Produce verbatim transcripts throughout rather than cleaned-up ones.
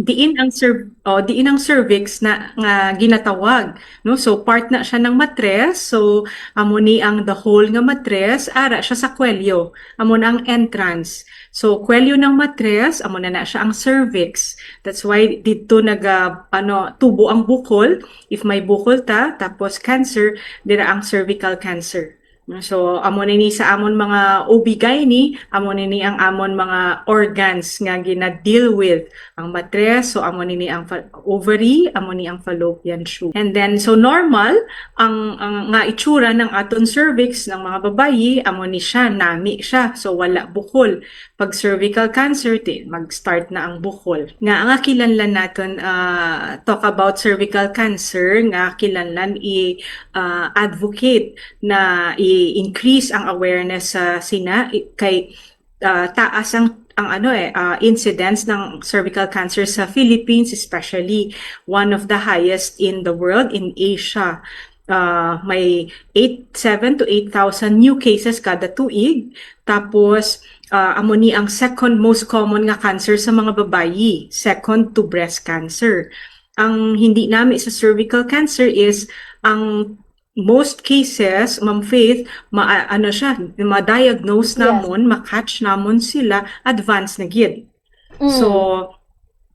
Diin ang cer-, oh, diin ang cervix na nga ginatawag, no? So part na siya ng matres. So amo ni ang the whole nga matres, ara siya sa kwelyo. Amo na ang entrance. So kwelyo ng matres, amo na na siya ang cervix. That's why dito naga ano tubo ang bukol. If may bukol ta tapos cancer, dira ang cervical cancer. So amo na ni sa amon mga O B gyne, amo na ni ang amon mga organs nga gina-deal with, ang matres, so amo na ni ang fa- ovary, amo ni ang fallopian tube. And then so normal ang, ang nga itsura ng aton cervix ng mga babayi, amo ni siya, nami siya, so wala bukol. Pag cervical cancer, ti mag-start na ang bukol. Nga nga kinahanglan naton ah, talk about cervical cancer, nga kinahanglan i ah, advocate na i-increase ang awareness sa sina i- kay ah, taas ang ang ano eh ah, incidence ng cervical cancer sa Philippines, especially one of the highest in the world, in Asia. Ah, may eight seven to eight thousand new cases kada tuig. Tapos ah, amo ni ang second most common nga cancer sa mga babayi, second to breast cancer. Ang hindi nami sa cervical cancer is ang most cases, Ma'am Faith, ma ano siya, ma-diagnose Yes. namon, ma-catch namon sila, advance na gid. Mm. So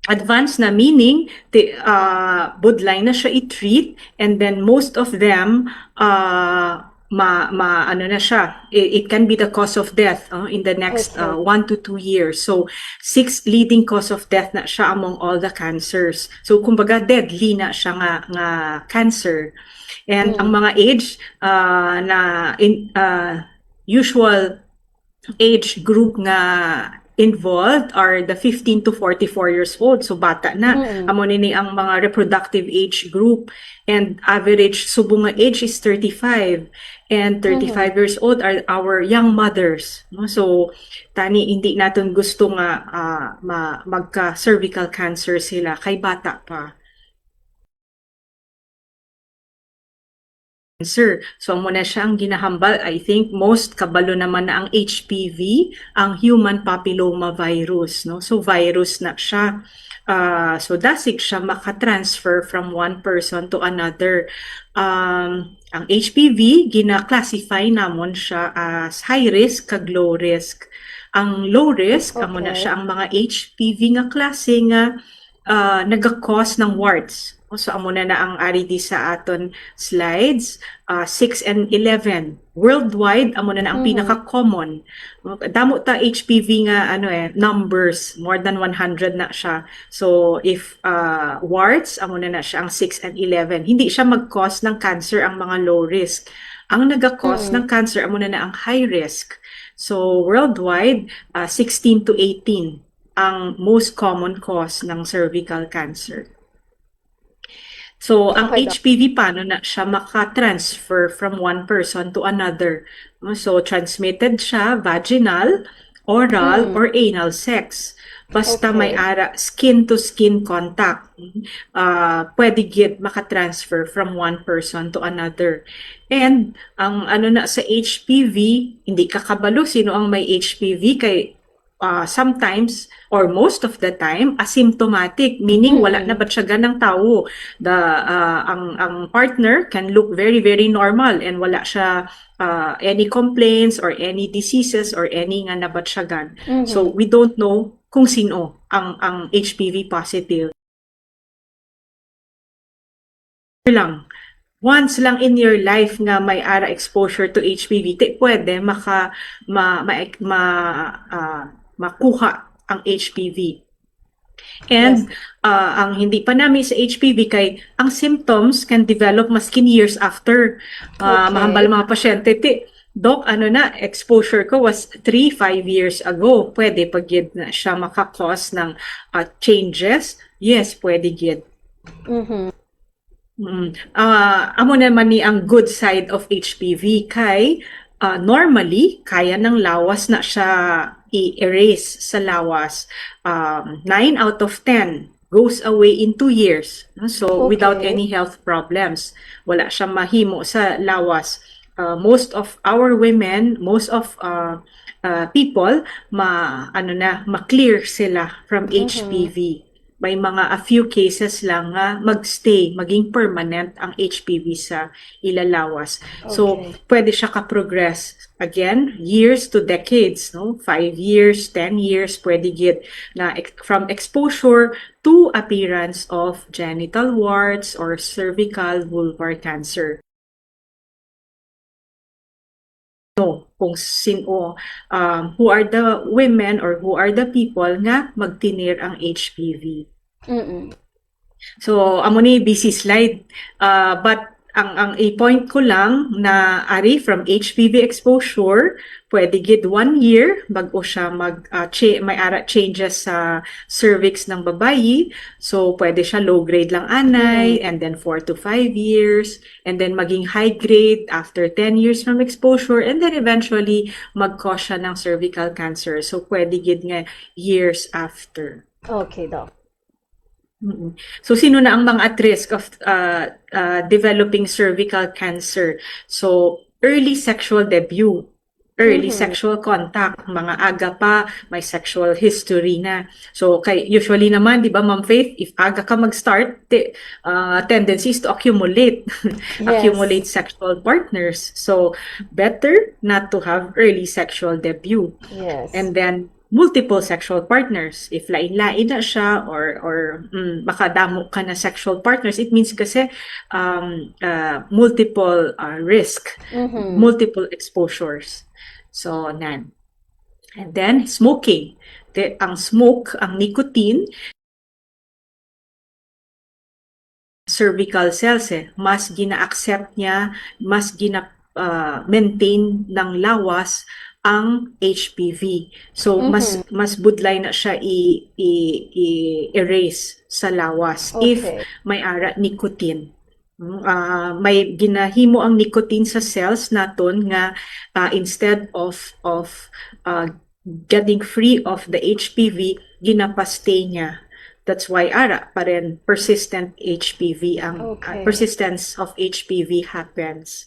advance na, meaning ti, ah, budlay na siya i-treat, and then most of them uh, ma, ma ano na siya, it, it can be the cause of death uh, in the next Okay. uh, one to two years. So six leading cause of death na siya among all the cancers. So kumbaga deadly na siya nga nga cancer. And Mm. ang mga age uh, na in, uh, usual age group nga involved are the fifteen to forty-four years old. So bata na. Mm. Amo ni ang mga reproductive age group, and average subong nga age is thirty-five, and thirty-five years old are our young mothers, no? So tani hindi naton gusto nga ah, ma- magka cervical cancer sila kay bata pa. Cancer. So amo na siya ang ginahambal. I think most kabalo naman na ang H P V, ang human papilloma virus, no? So virus na siya. Ah, so dasig siya maka-transfer from one person to another. Um, ang H P V, gina-classify namon siya as high risk kag low risk. Ang low risk, amo na Okay. siya ang mga H P V nga klase nga ah, naga-cause ng warts. So amo na na ang ari di sa aton slides, ah, six and eleven. Worldwide, amo na na ang Mhm. pinaka-common. Damo ta H P V nga ano eh, numbers, more than one hundred na siya. So if ah, warts, amo na na siya ang six and eleven. Hindi siya mag-cause ng cancer ang mga low risk. Ang naga-cause Mm. ng cancer, amo na na ang high risk. So worldwide, ah, sixteen to eighteen ang most common cause ng cervical cancer. So, ang Okay, Doc. H P V, paano na siya maka-transfer from one person to another? No, so, transmitted siya vaginal, oral, Mm. or anal sex. Basta may Okay. ara skin-to-skin contact, ah, pwede gid maka-transfer from one person to another. And ang ano na sa H P V, hindi ka kabalo sino ang may H P V kay ah, sometimes or most of the time asymptomatic, meaning wala Mm. nabatyagan ng tawo. The ah, ang ang partner can look very, very normal and wala siya ah, any complaints or any diseases or any nga nabatyagan. Mhm. So we don't know kung sino ang ang H P V positive. Lang, once lang in your life nga may ara exposure to H P V, ti pwede maka ma, ma, ma, ah, makuha ang H P V. And Yes. ah, ang hindi pa nami sa H P V kay ang symptoms can develop maskin years after. Ah, Okay. mahambal mga pasyente, ti, "Doc, ano na, exposure ko was three, five years ago." Pwede pa gyud na siya maka-cause ng ah, changes. Yes, pwede gyud. Mhm. Mm. Ah, amo naman ni ang good side of H P V kay ah, normally kaya ng lawas na siya i-erase sa lawas. Um, nine out of ten goes away in two years, no? So without Okay. any health problems, wala siya mahimo sa lawas. Uh, most of our women, most of uh, uh, people, ma ano na, ma-clear sila from Mhm. H P V. may mga a few cases lang nga magstay, maging permanent ang H P V sa ila lawas. So, Okay. pwede siya ka-progress again, years to decades, no? Five years, ten years, pwede gid na ex- from exposure to appearance of genital warts or cervical vulvar cancer. No, kung sino, um, who are the women or who are the people nga magtinir ang H P V. Mm-mm. So, amo ni busy slide. Uh, but ang ang i-point ko lang na ari from H P V exposure, pwede gid one year bago siya mag uh, cha- may ara changes sa cervix ng babayi. So, pwede siya low grade lang anay, and then four to five years, and then maging high grade after ten years from exposure, and then eventually mag-cause siya ng cervical cancer. So, pwede gid nga years after. Okay, Doc. Mm-mm. So, sino na ang mga at risk of uh, uh, developing cervical cancer? So, early sexual debut, early Mhm. sexual contact, mga aga pa, may sexual history na. So, kay usually naman, di ba, Ma'am Faith, if aga ka mag-start, te, uh, tendency is to accumulate, Yes. accumulate sexual partners. So, better not to have early sexual debut. Yes. And then, multiple sexual partners. If lain-lain na siya or or mm, makadamo ka na sexual partners, it means kasi um, uh, multiple uh, risk, Mhm. multiple exposures. So, nan. And then, smoking. The, ang smoke, ang nicotine, cervical cells eh, mas gina-accept niya, mas gina uh, maintain ng lawas ang H P V. So mas Mhm. mas budlay na siya i, i, i-erase sa lawas if Okay. may ara nicotine. Mm, ah, may ginahimo ang nicotine sa cells naton nga ah, instead of of ah, getting free of the H P V, ginapastay niya. That's why ara pa rin persistent H P V ang ah, Okay. persistence of H P V happens.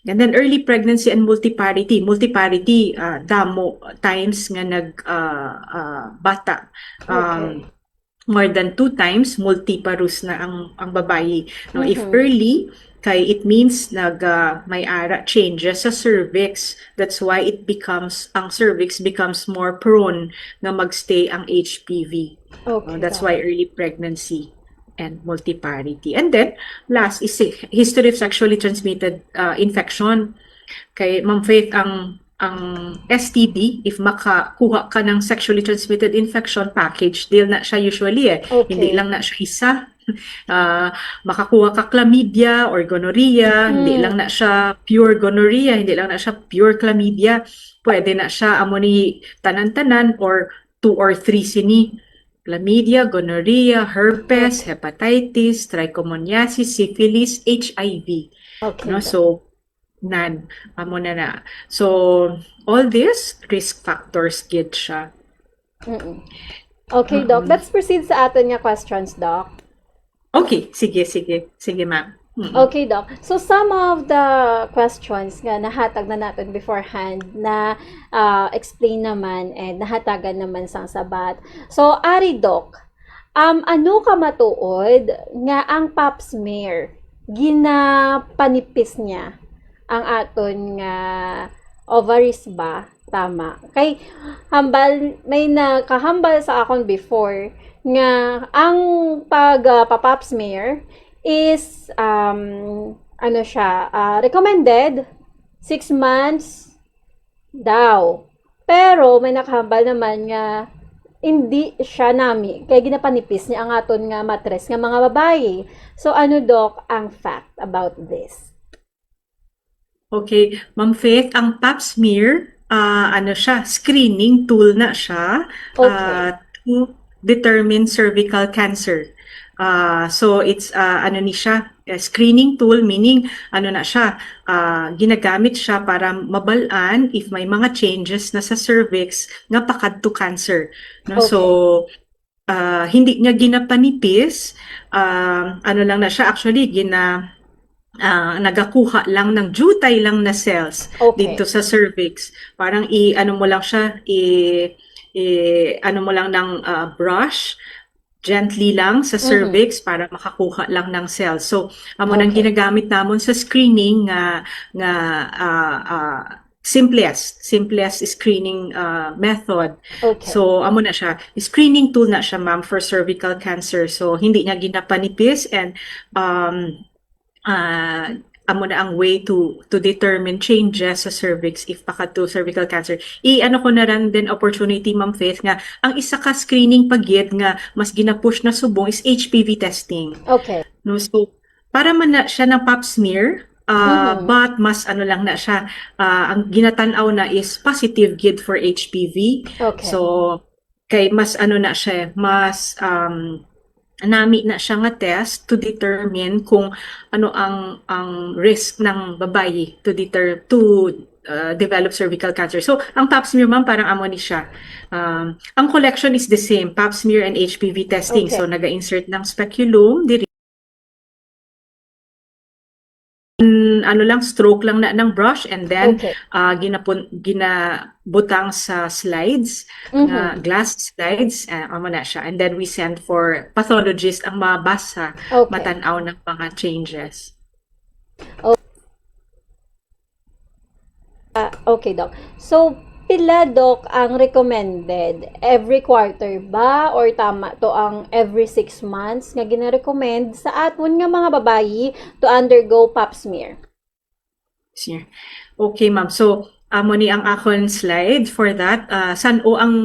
And then early pregnancy and multiparity. Multiparity, ah, damo times nga nag ah, ah, bata. Okay. Um, more than two times, multiparous na ang ang babayi. No, if Mhm. early, kay it means nag ah, may ara changes sa cervix. That's why it becomes, ang cervix becomes more prone nga magstay ang H P V. Okay, Uh, that's Doc. why early pregnancy and multiparity. And then, last is si- history of sexually transmitted uh, infection. Kay Ma'am Faith, ang ang S T D, if makakuha ka ng sexually transmitted infection package deal na siya usually eh. Okay. Hindi lang na siya isa. Ah, makakuha ka chlamydia or gonorrhea, hindi Mm. lang na siya pure gonorrhea, hindi lang na siya pure chlamydia. Pwede na siya amo ni tanan-tanan or two or three sini. Chlamydia, gonorrhea, herpes, Okay. hepatitis, trichomoniasis, syphilis, H I V. Okay, No, Doc. so nan amo na na. So all these risk factors gid siya. Mm-mm. Okay, Doc. Mm-mm. Let's proceed sa aton nga questions, Doc. Okay, sige, sige. Sige, ma'am. Mm-mm. Okay, Doc. So some of the questions nga nahatag na natin beforehand na ah, explain naman and nahatagan naman sang sabat. So ari, Doc, um, ano ka matuod nga ang pap smear ginapanipis niya ang aton nga ovaries ba? Tama. Kay hambal, may nakahambal sa akon before nga ang pag ah, pa pap smear is um, ano siya, ah, recommended six months daw. Pero may nakahambal naman nga hindi siya nami kay ginapanipis niya ang aton nga matres nga mga babayi. So ano, Doc, ang fact about this? Okay, Ma'am Faith, ang pap smear, ah, ano siya, screening tool na siya Okay. ah, to determine cervical cancer. Ah, so it's ah, ano ni siya, a screening tool, meaning ano na siya, ah, ginagamit siya para mabal-an if may mga changes na sa cervix nga pakadto cancer. No? Okay. So ah, hindi niya ginapanipis, ah, ano lang na siya, actually gina ah, nagakuha lang ng jutay lang na cells Okay. dito sa cervix. Parang i ano mo lang siya, i, i ano mo lang ng ah, brush, gently lang sa cervix para makakuha lang ng cells. So, amo nang ginagamit namon sa screening nga nga ah, ah, simplest, simplest screening ah, method. Okay. So, amo na siya. Screening tool na siya, ma'am, for cervical cancer. So, hindi niya ginapanipis and um, ah, amo na ang way to to determine changes sa cervix if pakadto cervical cancer. I-ano ko na lang din opportunity, Ma'am Faith, nga ang isa ka screening pa gid nga mas ginapush na subong is H P V testing. Okay. No, so para man na siya ng pap smear, ah, Mhm. but mas ano lang na siya, ah, ang ginatan-aw na is positive gid for H P V. Okay. So kay mas ano na siya, eh, mas um, nami na siya nga test to determine kung ano ang ang risk ng babayi to deter to uh, develop cervical cancer. So, ang pap smear, ma'am, parang amo ni siya. Um, ang collection is the same, pap smear and H P V testing. Okay. So, naga-insert ng speculum diri. Mm, ano lang, stroke lang na ng brush and then Okay. ah, ginapun ginabutang sa slides, Mhm. nga glass slides, ah, amo na siya. And then we send for pathologist ang mabasa, Okay. matan-aw ng mga changes. Ah, okay, Doc. So, pila, Doc, ang recommended? Every quarter ba? Or tama to ang every six months nga gina-recommend sa aton nga mga babayi to undergo pap smear? Sure. Okay, ma'am. So, amo ni ang akon slide for that. Ah, san-o ang,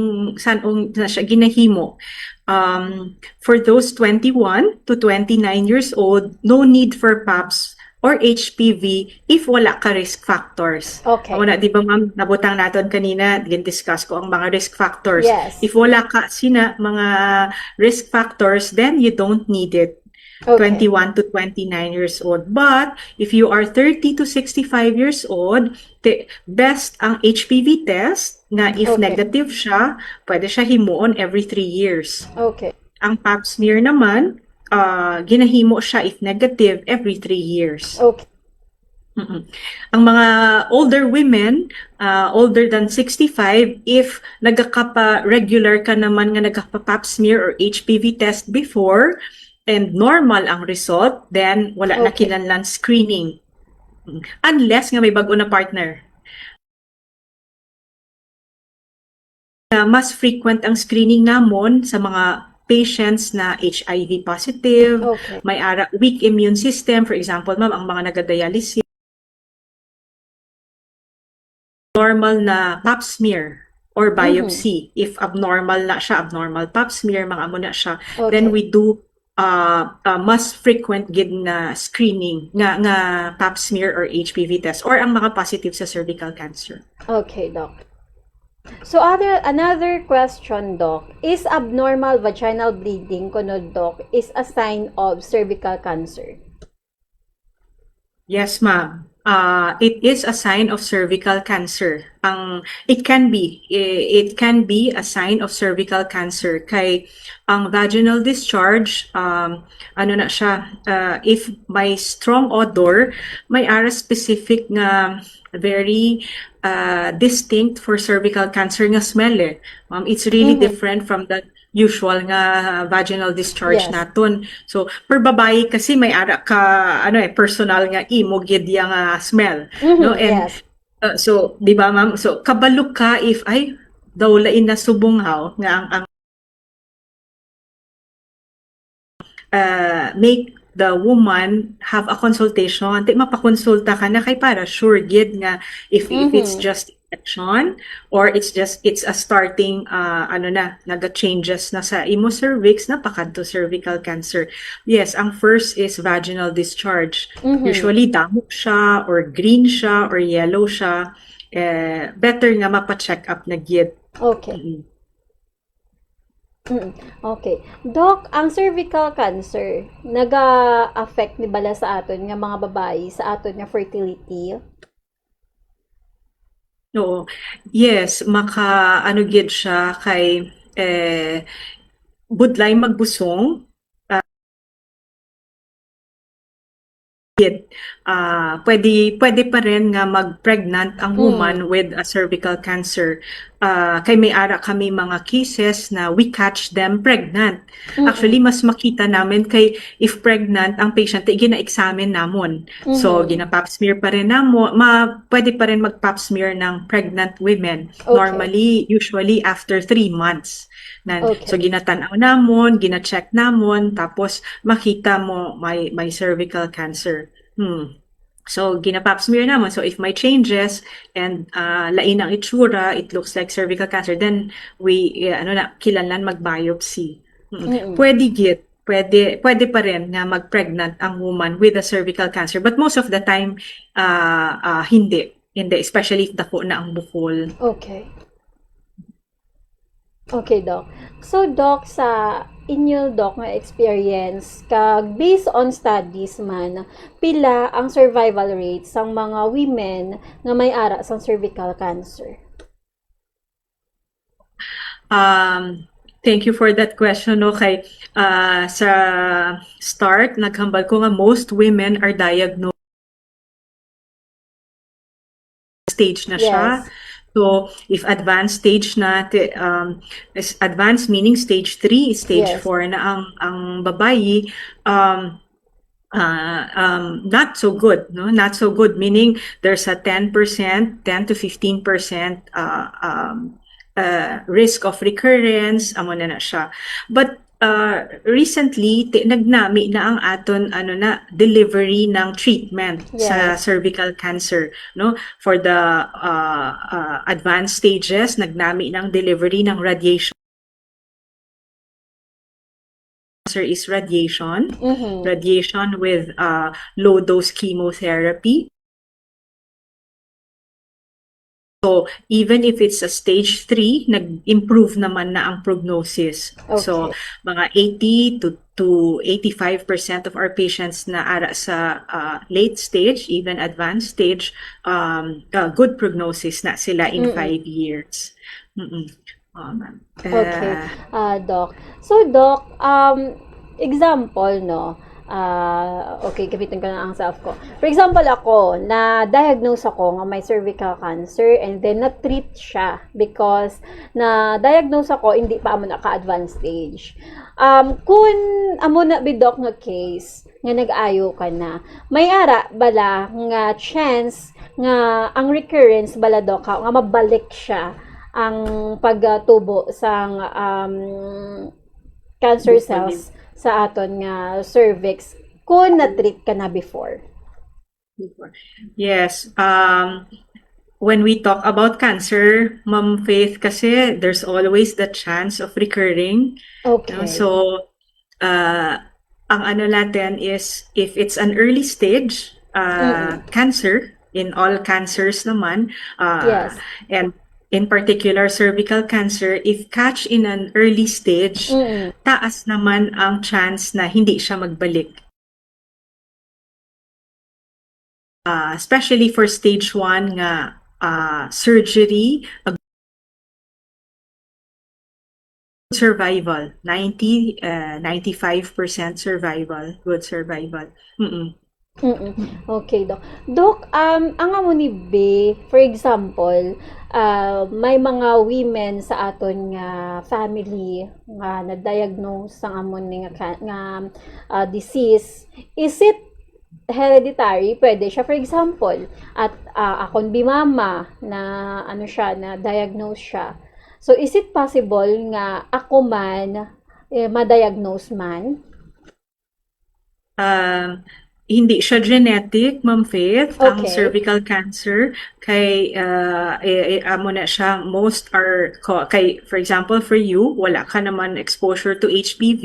san-o na siya ginahimo? Um, for those twenty-one to twenty-nine years old, no need for paps or H P V if wala ka risk factors. Okay. Amo na, di ba, ma'am, nabutang naton kanina, gin-discuss ko ang mga risk factors. Yes. If wala ka sina mga risk factors, then you don't need it. Okay. twenty-one to twenty-nine years old. But if you are thirty to sixty-five years old, te, best ang H P V test nga if Okay. negative siya, pwede siya himuon every three years. Okay. Ang pap smear naman, ah, ginahimo siya if negative every three years. Okay. Mm-mm. Ang mga older women, ah, older than sixty-five, if nagakapa-regular ka naman nga nagkapa-pap smear or H P V test before, and normal ang result, then wala na Okay. kinahanglan screening. Mm. Unless nga may bag-o na partner. Na mas frequent ang screening namon sa mga patients na H I V positive, Okay. may ara weak immune system, for example, ma'am, ang mga nagadialysis, normal na pap smear or Mhm. biopsy. If abnormal na siya, abnormal pap smear, mga amo na siya, Okay. then we do uh, uh, mas frequent gid nga screening nga nga pap smear or H P V test or ang mga positive sa cervical cancer. Okay, Doc. So, other, another question, Doc. Is abnormal vaginal bleeding, kuno, Doc, is a sign of cervical cancer? Yes, ma'am. Uh, it is a sign of cervical cancer. Ang it can be i- it can be a sign of cervical cancer kay ang vaginal discharge, um, ano na siya, uh, if may strong odor, may ara specific nga very uh, distinct for cervical cancer nga smell eh. Um, it's really Mhm. different from the usual nga vaginal discharge Yes. naton. So, per babayi kasi may ara ka ano eh personal nga imo gid ya nga smell, Mhm, no? And yes. uh, so, di ba, ma'am? So, kabalo ka if ay daw lain na subong haw nga ang, ang uh, make the woman have a consultation, ti mapakonsulta ka na kay para sure gid nga if if it's Mhm. just infection or it's just it's a starting uh, ano na naga-changes na sa imo cervix na pakadto cervical cancer. Yes, ang first is vaginal discharge. Mhm. Usually damo siya or green siya or yellow siya. Eh, better nga mapa-check up na gid. Okay. Mm. Mm, okay. Doc, ang cervical cancer, naga-affect ni bala sa aton nga mga babayi, sa aton nga fertility? Oo. Yes, maka ano gid siya kay eh, budlay magbusong. Ah, gid. Ah, pwede pwede pa rin nga mag-pregnant ang Mm. woman with a cervical cancer. ah, kay may ara kami mga cases na we catch them pregnant. Mm-mm. Actually, mas makita namin kay if pregnant ang patient, eh, gina-examine namon. So, Mhm. gina-pap smear pa rin namo, ma-, pwede pa rin mag-pap smear ng pregnant women. Okay. Normally, usually after three months. Na, Okay. so, ginatan-aw namon, gina-check namon, tapos makita mo may, may cervical cancer. Hmm. So, gina-pap smear namon. So, if may changes and, ah, lain ang itsura, it looks like cervical cancer, then we, eh, ano na, kinahanglan mag-biopsy. Mm. Mm-mm. Pwede gid, pwede, pwede pa rin nga mag-pregnant ang woman with a cervical cancer. But most of the time, ah, ah, hindi. Hindi, especially if dako na ang bukol. Okay. Okay, Doc. So, Doc, sa inyo, Doc, nga experience, kag based on studies man, pila ang survival rate sang mga women nga may ara sang cervical cancer? Um, thank you for that question, no? Kay, ah, sa start, naghambal ko nga most women are diagnosed stage na siya. Yes. So, if advanced stage na, ti-, um, is advanced meaning stage three, stage Yes. four na ang, ang babayi, um, ah, um, not so good, no? Not so good, meaning there's a ten percent, ten to fifteen percent, uh, um, uh, risk of recurrence, amo na na siya. But, uh, recently, ti-, nagnami na ang aton, ano na, delivery ng treatment sa Yes. cervical cancer, no? For the, uh, uh, advanced stages, nagnami ng delivery ng radiation. Cancer is radiation. Mhm. Radiation with, uh, low-dose chemotherapy. So, even if it's a stage three, nag-improve naman na ang prognosis. So, Okay. mga eighty to, to eighty-five percent of our patients na ara sa, uh, late stage, even advanced stage, um, uh, good prognosis na sila in Mm-mm. five years. Mm-mm. Oh, ma'am. Okay. Ah. Ah, Doc. So, Doc, um, example, no? Ah, okay, gamitin ko na ang self ko. For example, ako, na-diagnose ako nga may cervical cancer and then na-treat siya because na-diagnose ako, hindi pa amo na ka-advanced stage. Um, kung amo na bi, Doc, nga case, nga nag-ayo ka na, may ara bala nga chance nga ang recurrence bala, Doc, ha, nga mabalik siya ang pagtubo sang, um, cancer Bukol cells sa aton nga cervix kung na-treat ka na before? Before. Yes. Um, when we talk about cancer, Ma'am Faith, kasi there's always the chance of recurring. Okay. No? So, uh, ang ano natin is, if it's an early stage, uh, Mm-mm. cancer, in all cancers naman, uh, Yes. and in particular cervical cancer, if catch in an early stage, Mm-mm. taas naman ang chance na hindi siya magbalik. Uh, especially for stage one nga, uh, surgery, a survival, ninety, uh, ninety-five percent survival, good survival. Mm-mm. Mm-mm. Okay, Doc. Doc, um, ang amo ni bi, for example, uh, may mga women sa aton nga family nga na-diagnose sang amo ni nga ka-, nga, uh, disease. Is it hereditary? Pwede siya, for example, at, uh, akon bi mama na, ano siya, na-diagnose siya. So, is it possible nga ako man, eh, ma-diagnose man? Um, hindi siya genetic, Ma'am Faith, ang Okay. cervical cancer. Kay, uh, eh, eh, amo na siya, most are, ko-, kay, for example, for you, wala ka naman exposure to H P V.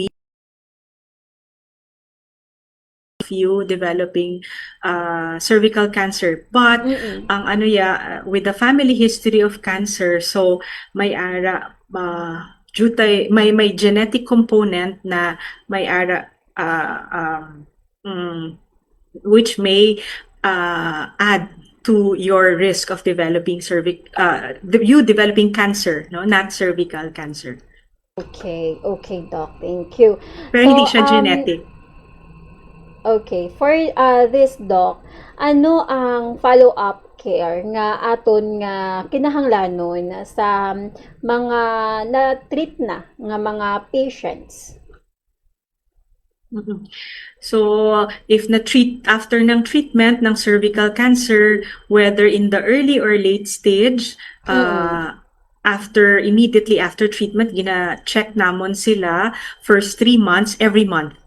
Few developing, uh, cervical cancer. But, Mm-mm. ang ano ya, uh, with the family history of cancer, so may ara, uh, jutay, may, may genetic component na may ara, uh, um, mm, which may, uh, add to your risk of developing cervic-, uh, de-, you developing cancer, no? Not cervical cancer. Okay, okay, Doc. Thank you. Pero hindi So, siya um, genetic. Okay, for, uh, this, Doc, Ano ang follow-up care nga aton nga kinahanglanon sa mga na-treat na nga mga patients? Mhm. So, if na-treat, after ng treatment ng cervical cancer, whether in the early or late stage, uh, after, immediately after treatment, gina-check namon sila first three months, every month.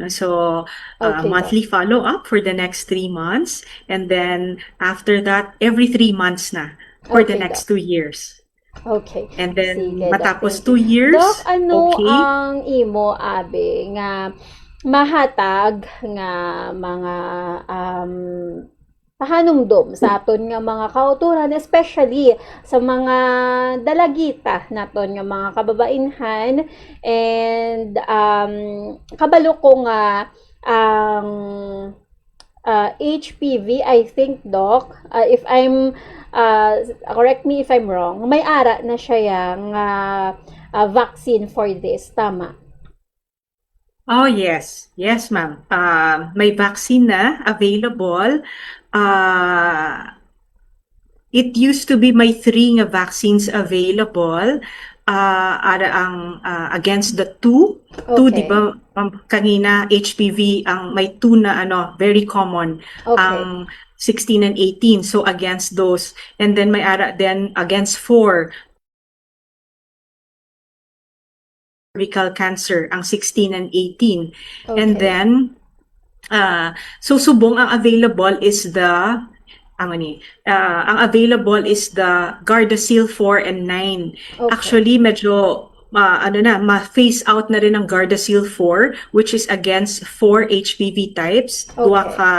No, so, uh, Okay, Doc. monthly follow-up for the next three months, and then after that, every three months na for the Okay, next Doc. two years. Okay. And then, Sige, Doc. matapos Thank two you. years, Doc, ano okay. ang imo, abi, nga mahatag nga mga, um, pahanumdom sa aton nga mga kautoran, especially sa mga dalagita naton nga mga kababainhan, and, um, kabalo ko nga ang, ah, H P V, I think, Doc, ah, if I'm, ah, correct me if I'm wrong, may ara na siya yang, ah, ah, vaccine for this, tama? Oh, yes. Yes, ma'am. Ah, may vaccine na available. Ah, it used to be may three nga vaccines available. Ah, ara ang, ah, against the two. Two, di Okay. ba, um, kanina, H P V ang may two na, ano, very common. Okay. Ang sixteen and eighteen. So, against those. And then may ara din against four. Cervical cancer, ang sixteen and eighteen. And Okay. then, uh, so subong ang available is the, ang ni, uh, ang available is the Gardasil four and nine. Okay. Actually, medyo, uh, ano na, ma-phase out na rin ang Gardasil four, which is against four H P V types, duha Okay. ka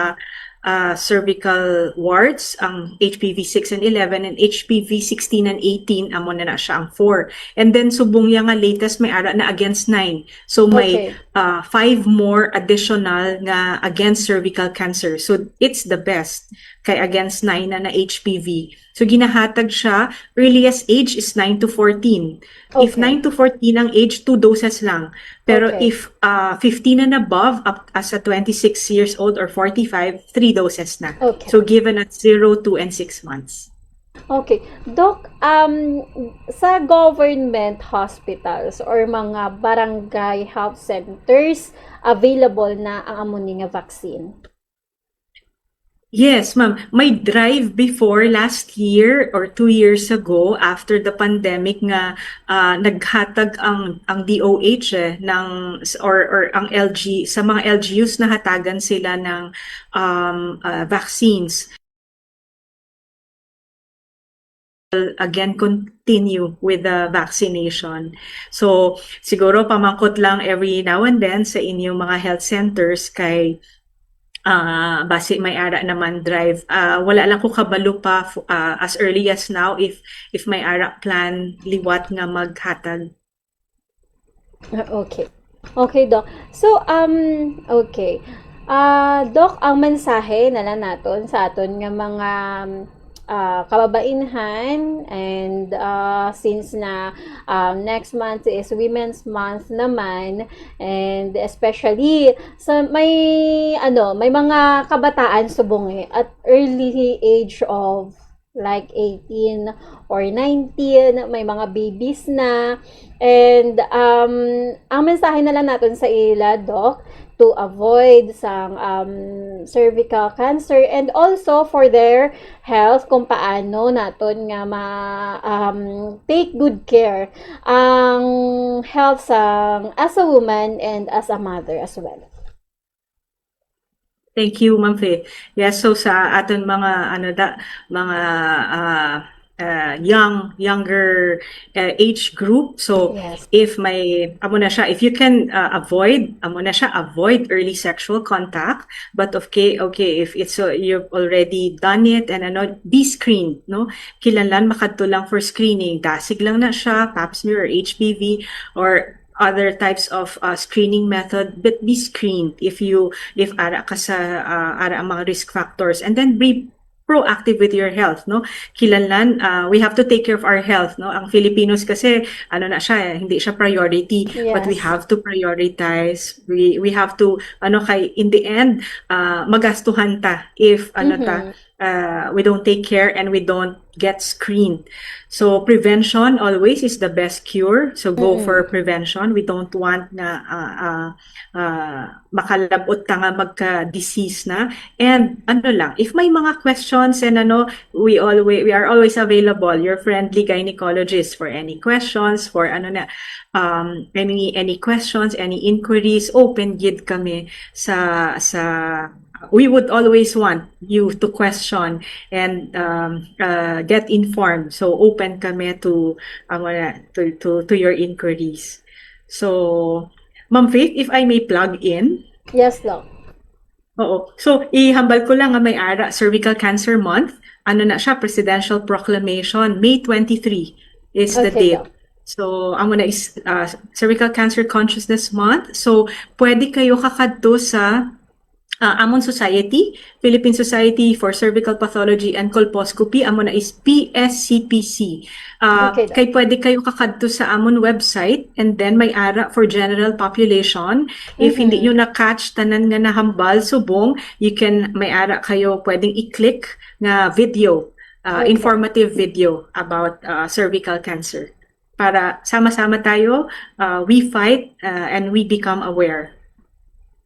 uh, cervical warts, ang H P V six and eleven, and H P V sixteen and eighteen, amo na na siya ang four. And then, subong niya nga latest, may ara na against nine. So, may Okay. uh, five more additional nga against cervical cancer. So, it's the best kay against nine na na H P V. So, ginahatag siya, earliest age is nine to fourteen. If Okay. nine to fourteen ang age, two doses lang. Pero Okay. if uh, fifteen and above, up as a twenty-six years old or forty-five, three doses na. Okay. So, given at zero, two, and six months. Okay. Doc, um, sa government hospitals or mga barangay health centers, available na ang amo ni nga vaccine? Yes, ma'am. May drive before last year or two years ago, after the pandemic, nga, ah, naghatag ang, ang D O H, eh, ng, or, or ang L G, sa mga L G Us, nahatagan sila ng, um, ah, vaccines. Again, continue with the vaccination. So, siguro pamangkot lang every now and then sa inyong mga health centers kay, ah, basi may ara naman drive. Ah, wala lang ko kabalo pa fu-, ah, as early as now if, if may ara plan liwat nga maghatag. Ah, okay. Okay, Doc. So, um, okay. Ah, Doc, ang mensahe na lang naton sa aton nga mga, ah, kababainhan, and, ah, since na, um, next month is Women's Month naman, and especially sa may, ano, may mga kabataan subong, eh, at early age of like eighteen or nineteen, may mga babies na. And, um, ang mensahe na lang naton sa ila, Doc, to avoid sang, um, cervical cancer, and also for their health, kung paano naton nga ma-, um, take good care ang health sang, as a woman and as a mother as well. Thank you, Ma'am Fe. Yes, so sa aton mga, ano da, mga, ah, ah, young, younger, uh, age group, so Yes. if may, amo na siya, if you can, uh, avoid, amo na siya, avoid early sexual contact. But okay, okay, if it's, uh, you've already done it and, ano, be screened, no? Kinahanglan makadto lang for screening. Dasig lang na siya, pap smear or H P V or other types of, uh, screening method, but be screened if you, if ara ka sa, uh, ara ang mga risk factors, and then be proactive with your health, no? Kinahanglan, uh, we have to take care of our health, no? Ang Filipinos kasi, ano na siya, eh, hindi siya priority, but we Yes. have to prioritize. We we have to, ano, kay in the end, uh, magastuhan ta if, ano ta, Mhm. uh, we don't take care and we don't get screened. So prevention always is the best cure. So go for Mm. prevention. We don't want nga, uh, uh, uh, makalabot ta nga magka-disease na. And ano lang, if may mga questions and ano, we always, we are always available. Your friendly gynecologist for any questions, for ano na, um, any any questions, any inquiries, open gid kami sa sa we would always want you to question and, um, uh, get informed. So open kami to, um, uh, to, to to your inquiries. So, Ma'am Faith, if I may plug in. Yes, Doc. Oo. So, ihambal ko lang nga may ara, Cervical Cancer Month. Ano na siya? Presidential Proclamation, May twenty-three is the Okay, date. Doc. So, amo na is, uh, Cervical Cancer Consciousness Month. So, pwede kayo kakadto sa, uh, amon society, Philippine Society for Cervical Pathology and Colposcopy, amo na is P S C P C. Uh, Okay, Doc. kay pwede kayo kakadto sa amon website, and then may ara for general population. If hindi Mhm. nyo na-catch tanan nga nahambal subong, you can, may ara kayo pwedeng i-click nga video, uh, Okay. informative video about, uh, cervical cancer. Para sama-sama tayo, uh, we fight, uh, and we become aware.